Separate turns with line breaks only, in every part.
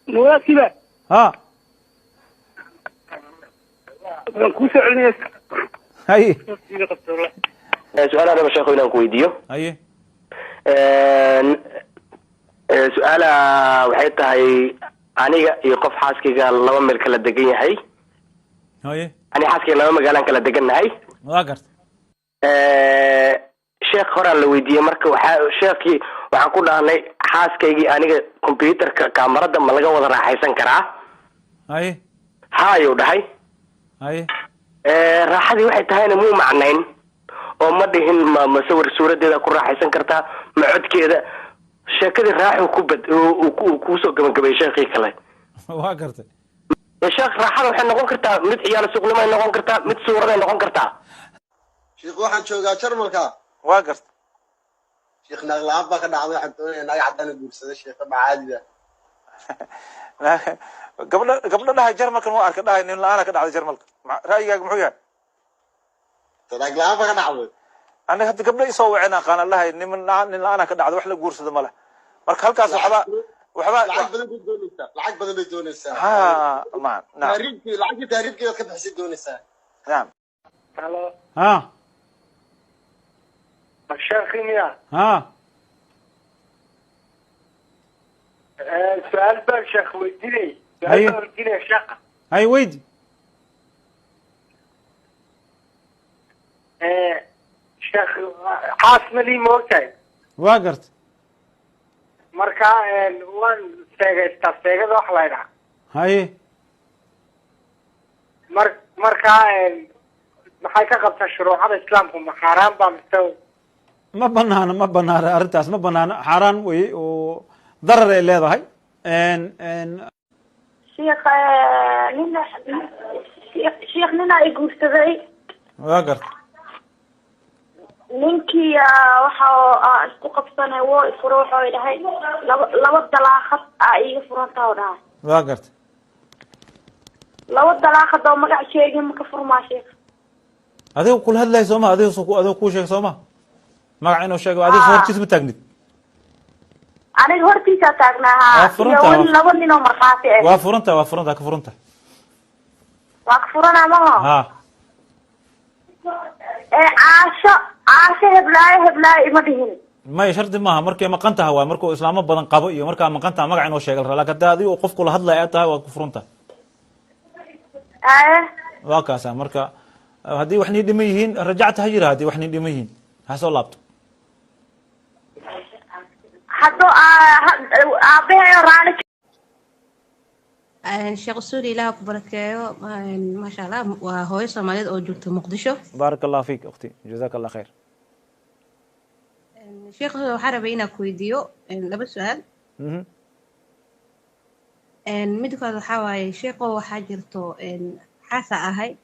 Wadaadkiiba.
Ha.
Waan kuu soo celinaya.
Haye.
Su-aalaha raba sheekhu inaan ku weydiiyo.
Haye.
Su-aalaha waxay tahay aniga iyo qof xaaskayga laba meel kala degan yahay.
Haye.
Aniga xaaskayga laba magaalaan kala degannahay.
Waa garta.
Sheekh horaan la weydiiyey, marka waxaa sheekhii waxaan ku dhahnay xaaskaygii aniga computerka kaamarada ma laga wada raaxaysan karaa?
Haye.
Haayuu dhahay.
Haye.
Raaxadii waxay tahayna muu macnayn oo ma dhihin ma sawir suuradeeda ku raaxaysan kartaa, ma codkeeda. Sheekadii raaxuu ku bad uu kuusoo gabagabay sheekhii kale.
Waa gartay.
Sheekh, raaxada waxay noqon kartaa mid ciyaal suuqnimay noqon kartaa, mid suuraday noqon kartaa.
Sheekh, waxaan joogaa Jarmalka.
Waa gartay.
Sheekh, naag la-aan baa ka dhacday. Waxaan doonaya naag caddaan guursada, sheekha, macaadida.
Gabdho gabdho dhahay Jarmalkan waa arka, dhahay nin la-aana ka dhacday Jarmalka. Ra'yigaaga muxuu yahay?
Naag la-aan baa ka dhacday.
Aniga hadda gabdho isoo waceen aqaana dhahay niman nin la-aana ka dhacday, wax la guursado ma leh. Marka halkaas waxba
Lacag badan bay doonaysaa, lacag badan bay doonaysaa.
Ha, ma nacam.
Tahriibkii, lacagtii tahriibkii baad ka bixisay doonaysaa.
Nacam.
Halo.
Ha.
Sheekhi miya?
Ha.
Su-aal baan sheekh weydiinay.
Haye.
Su-aal baan weydiinaya sheekha.
Hay, weydi.
Sheekh, xaas ma lii, ma ogtahay?
Waa garta.
Marka waan seegaystaa, seegada wax la ydhaha.
Haye.
Marka maxay ka qabtaa shuruucada Islaamku? Ma xaaraan baa mise?
Ma banaano, ma banaano arrintaas, ma banaano, xaaraan weye oo darar ay leedahay.
Sheekh, nina sheekh, nina ay guursaday.
Waa garta.
Ninkii waxa isku qabsanay, woo ifuro, wuxuu dhahay laba dalaaqad aa iiga furantaa u dhahay.
Waa garta.
Laba dalaaqad oo magac sheegin ma ka furmaa, sheekh?
Adiga kula hadlaya sooma? Adiga kuu sheeg sooma magac inuu sheego? Adiga soo hortiis ma taagnid?
Aniga hortiisaa taagnaa.
Waa
Haa, iyo
furantaa,
weli laba nin oo markhaati ah.
Waa furanta, waa furanta, ka furanta.
Waa ka furanaa maho?
Ha.
Ee caasho, caasho heblaayo heblaayo ima dhihin.
May, shardi maaha. Markay maqan tahay waay, markuu islaamo badan qabo iyo markaa maqan taha magac inuu sheega la rabaa, lakin hadda adiga qofku la hadlaya aad tahay, waa ku furanta.
Aye.
Waa kaasa. Marka haddii wax nii dhiman yihiin, rajacta ha jira. Haddii wax nii dhiman yihiin, ha soo laabto.
Hadduu aabahay oo raali.
Sheekh Usuuli, Ilaah ku barakeeyo. Maasha Allah, waa hooyo Soomaaliyeed oo joogta Muqdisho.
Baaraka Allah fiik ukhti, jazaka Allah khayr.
Sheekh, waxaa rabay inaan ku weydiiyo laba su-aal. Mid kood waxaa waaye, sheekho, waxaa jirto xaasa ahay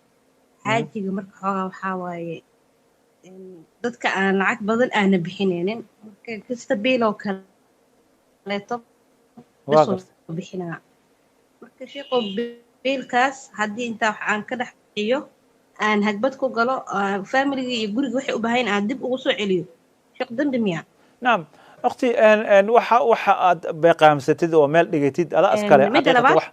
xaajiga, marka xoogaa waxaa waaye dadka aan lacag badan aana bixinaynin, marka kasta biil oo kaleeto
Waa
basoo
garta.
bixinaa. Marka sheekho, biilkaas haddii intaa wax aan ka dhex bixiyo, aan hagbad ku galo, familigii iyo guriga waxay u baahan aan dib ugu soo celiyo, sheekh, dambi miya?
Nacam ukhti, waxa aad beeqaamsatid oo meel dhigatid adaa iskale.
Midda
xaqiiqatan
labaad.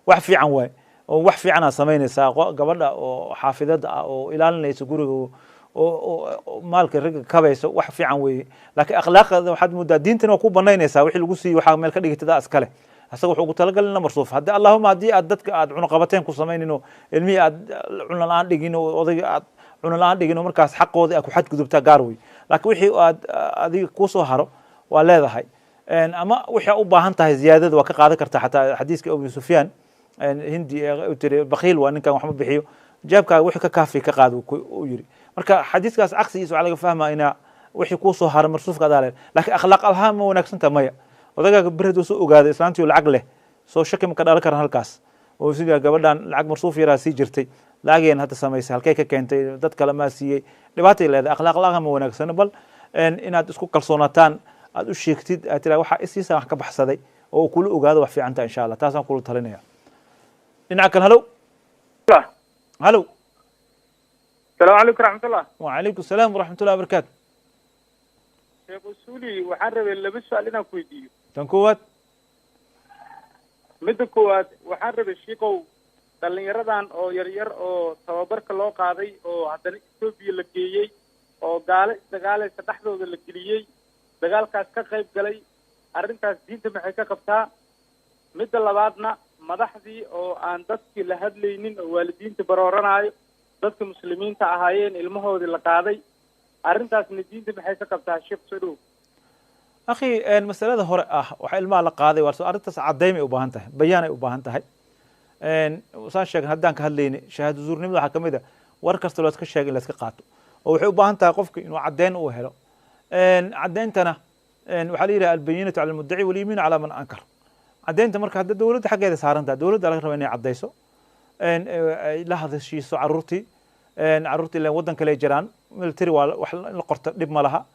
Wax fiican waay oo wax fiican aad samaynaysaa. Gabadha oo xaafidada ah oo ilaalinaysa guriga oo maalka ragga kabayso, wax fiican weeye. Laakiin akhlaaqda waxaad moodaa diintana waa ku banaynaysaa. Wixii lagu siiyey waxaa meel ka dhigatid adaa iskale. Asaga wuxuu ugu talagalin marsuuf. Haddii allahuma haddii aad dadka aad cunuqabateen ku samaynin oo ilmihii aad cuno la-aan dhigin oo odayga aad cuno la-aan dhigin oo markaas xaqoodii aad ku xadgudubtaa, gaar wey. Laakiin wixii aad adiga kusoo haro waa leedahay. Ama wixii u baahan tahay ziyaadada waa ka qaadan kartaa. Xataa xadiiska Abu Sufyaan Hindi ee uu tiri bakhiil waa ninkan, wax ma bixiyo, jeebkaaga wixii ka kaafi ka qaad uu yiri. Marka xadiiskaas caqsigiisa waxaa laga fahmaa inaa wixii kuu soo hara marsuufka adaa leh. Laakiin akhlaaq ahaan ma wanaagsan taha? Maya. Odagaaga bered uu soo ogaaday islaantii oo lacag leh, soo shaki ma ka dhalan karan halkaas oo sida gabadhan lacag marsuuf yaraa sii jirtay, lacageen hadda samaysay, halkay ka keentay, dad kale maa siiyey? Dhibaatay leedahay, akhlaaq la-aan ma wanaagsano. Bal inaad isku kalsoonaataan, aad u sheegtid, aad tiraa waxaa isiisaa wax ka baxsaday oo uu kula ogaado, wax fiicanta insha Allah. Taasaan kula talinaya. Dhinaca kale, halo halo.
Asalaamu calaykum raxmatullah.
Wacalaykum asalaam waraxmatullahi wabarakaatu.
Sheekh Usuuli, waxaan rabay laba su-aal inaan ku weydiiyo.
Tan koowaad.
Midda koowaad waxaan rabay shiikow, dhallinyaradan oo yaryar oo tababarka loo qaaday oo haddana Etoobiya la geeyey oo gaalo isdagaalaysa dhexdooda la geliyey, dagaalkaas ka qayb galay, arrintaas diinta maxay ka qabtaa? Midda labaadna, madaxdii oo aan dadkii la hadlaynin oo waalidiinta barooranaayo, dadka muslimiinta ahaayeen ilmahoodii la qaaday, arrintaasna diinta maxay ka qabtaa? Sheekh, soo dhow.
Akhi, masalada hore ah waxa ilmaha la qaaday waa arrintaas caddayn ay u baahan tahay, bayaan ay u baahan tahay. Saan sheegan haddaan ka hadlayni shahaado zuurnimada, waxaa kamid a war kasta loo iska sheegay in la iska qaato, oo waxay u baahan tahay qofka inuu caddeyn u helo. Caddeyntana waxaa la yidhaha albayinatu cala almuddaci walyamiinu calaa man ankar. Caddeynta marka hadda dowladda xaggeeda saaran tahay, dowladda laga raba inay caddeyso, ay la hadashiiso carruurtii. Carruurtii ileen waddan kale ay jiraan, military waa wax in la qorto dhib ma laha,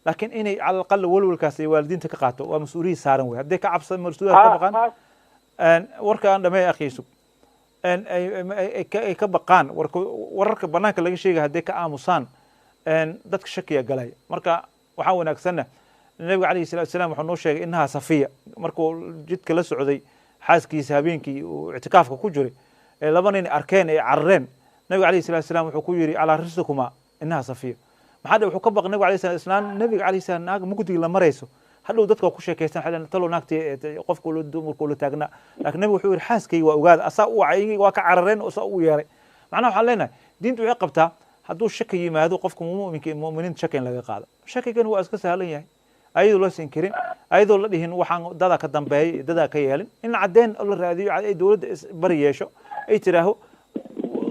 laakiin inay cala alaqal walwalkaas ay waalidiinta ka qaato waa mas-uuliyad saaran wey. Hadday ka cabsan mas-uuliyad ka baqaan, warka aan dhammeey akhiisu, ay ka baqaan warka, wararka banaanka laga sheegaya hadday ka aamusaan, dadka shakiya galaya. Marka waxaa wanaagsanna, nabiga calayhi salatu wasalaam wuxuu noo sheegay innahaa Safiya markuu jidka la socday xaaskiisa habeenkii uu ictikaafka ku jiray ee laba nin arkeen ay carareen, nabiga calayhi salatu wasalaam wuxuu ku yidhi calaa rislikuma innahaa Safiya. Maxaa dhe wuxuu ka baq nabiga alayhi salam islaan, nabiga alayhi salam naag mugdiga la marayso, hadhow dadka waa ku sheekaysan, waxay leeyihin, talow naagtii qofka dumarka ula taagnaa. Laakiin nabiga wuxuu yidhi xaaskayga waa ogaada, asaa u wacay, waa ka carareen oo saa u yeeray. Macnaha waxaan leenahay diintu waxay qabtaa hadduu shaki yimaado qofka mu'minka, mu'miniinta shaki in laga qaado. Shakigan waa iska sahlan yahay, ayadoo loo sinkirin, ayadoo la dhihin waxaan dadaa ka dambeeyay iyo dadaa ka yeelin, in caddeyn la raadiyo, ay dowladda isbari yeesho, ay tiraaho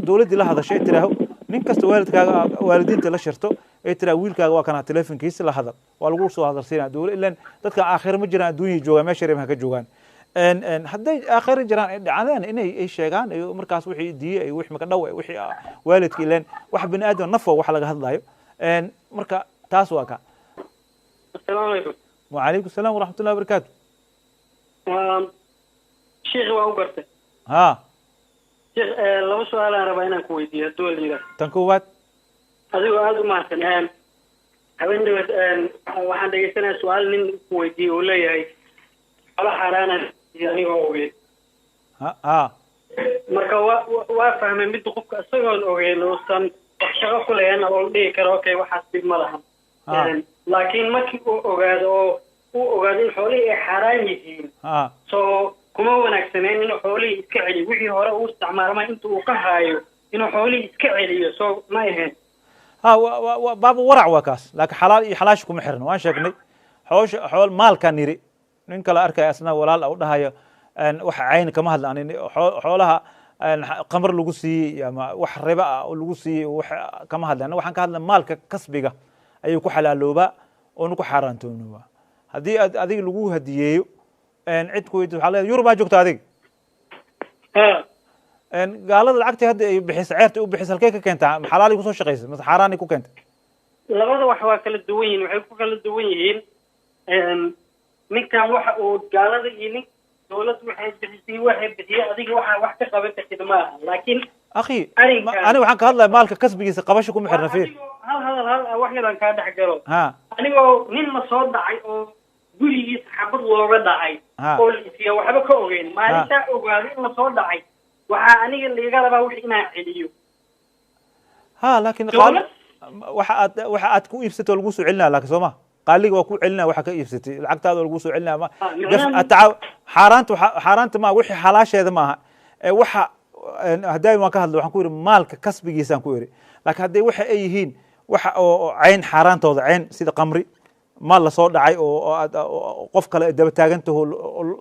dowladdii la hadasho, ay tiraaho nin kasta waalidkaaga, waalidiinta la shirto, ay tiraa wiilkaaga waa kana telefonkiisa, la hadal, waa lagu soo hadalsiinaya dowla. Ilan dadka aakhira ma jiraan, adduunyay joogaan, meesha reemaha ka joogaan. Hadday aakhira jiraan ay dhacdaan inay ay sheegaan iyo markaas wixii diye iyo wixii makadhow, wixii waalidka, ileen wax bini aadam nafo wax laga hadlayo. Marka taas waa ka.
Asalaamu calaykum.
Wacalaykum asalaam waraxmat ullahi wabarakaatu.
Sheekhi, waa u gartay.
Ha.
Sheekh, laba su-aalaan rabaa inaan ku weydiiyo hadduu la yidhaah.
Tan koowaad.
Adigoo aada u mahadsan, habeen dhaweed waxaan dhegeysanaya su-aal nin ku weydiiyey uu leeyahay xoolo xaaraana anigoo ogeyn.
Ha ha.
Marka waa fahmay midda qofka isagoon ogeyn uusan wax shaqo ku lahayn oo la dhihi karo okay, waxaas dhib ma lahan, laakiin markii uu ogaado oo uu ogaado in xoolihii ay xaaraan yihiin, soo kuma wanaagsaneyn inuu xoolihii iska celiyo wixii hore uu isticmaalmay inta uu ka haayo, inuu xoolihii iska celiyo soo ma ahayn?
Ha, wa baabu warac waa kaas, laakiin xalaal iyo xalaash kuma xiran. Waan sheegnay xoosha xool maalkaan niri nin kale arkaya asna walaal u dhahayo wax cayn kama hadla ani xoolaha qamar lagu siiyey ama wax riba ah oo lagu siiyey wax kama hadla. Waxaan ka hadla maalka kasbiga ayuu ku xalaaloobaa oona ku xaaraantoobaa. Haddii aad adiga lagu hadiyeeyo, cid ku weydiis, waxaa leedahay Yurubaa joogta adiga, gaalada lacagtii hadda ay bixisa, ceerta u bixisa, halkee ka keentaa? Xalaalay kusoo shaqaysa mase xaaraanay ku keentay?
Labada wax waa kala duwan yihiin. Waxay ku kala duwan yihiin, ninkan waxa uu gaalada iyo nin dowladdu waxay bixisay, waxay bixiyey, adiga waxaa wax ka qaban kartid ma aha, laakiin
akhi, ani waxaan ka hadlaya maalka kasbigiisa, qabasho kuma xirna, fiir.
Hal hadal, hal wax yaraan kaa dhex galo.
Ha.
Anigoo nin la soo dhacay oo gurigiisa xabad looga dhacay oo la isiiya waxba ka ogeyn, maalintaa ogaado in lasoo dhacay, waxaa aniga laiga rabaa wix inaan celiyo.
Ha, laakiin waxa aad ku iibsatay oo lagu soo celinaya, laakiin soo ma qaaliga waa ku celinaya waxa ka iibsatay, lacagtaada oo lagu soo celinaya ma xaaraanta, xaaraanta ma wixii xalaasheeda maaha. Waxa haddaa waan ka hadlay, waxaan ku yidhi maalka kasbigiisaan ku yidhi, laakiin hadday waxa ay yihiin waxa oo cayn xaaraantooda, cayn sida qamri, maal lasoo dhacay oo aad qof kale daba taagantaho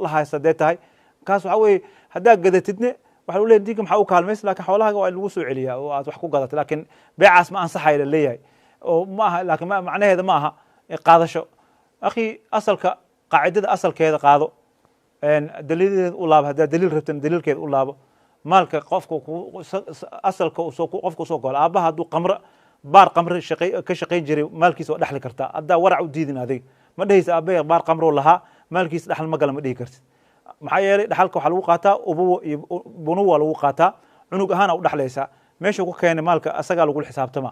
la haysta hadee tahay, kaas waxa weeye haddaa gadatidne waxa lagu leeyahay dinka maxaa u kaalmaysa, laakiin xoolahaaga waa in lagu soo celiyaa oo aad wax ku gadatay, laakiin beecaas ma ansaxaya la leeyahay oo ma aha, laakiin macnaheeda ma aha qaadasho. Akhi, asalka qaacidada asalkeeda qaado, daliiladeeda u laabo, haddaa daliil rabtana daliilkeeda u laabo. Maalka qofka asalka qofka usoo golo, aabbaha hadduu qamro baar qamre ka shaqayn jiray, maalkiisa waa dhexli kartaa haddaa warac u diidin. Adiga ma dhehaysa aabbahe baar qamroo lahaa, maalkiisa dhexal ma gala, ma dhihi kartid. Maxaa yeelay dhaxalka waxaa lagu qaataa ubuwa iyo bunuwa lagu qaataa, cunug ahaana u dhexlaysaa, meeshuu ku keenay maalka asagaa lagula xisaabtama.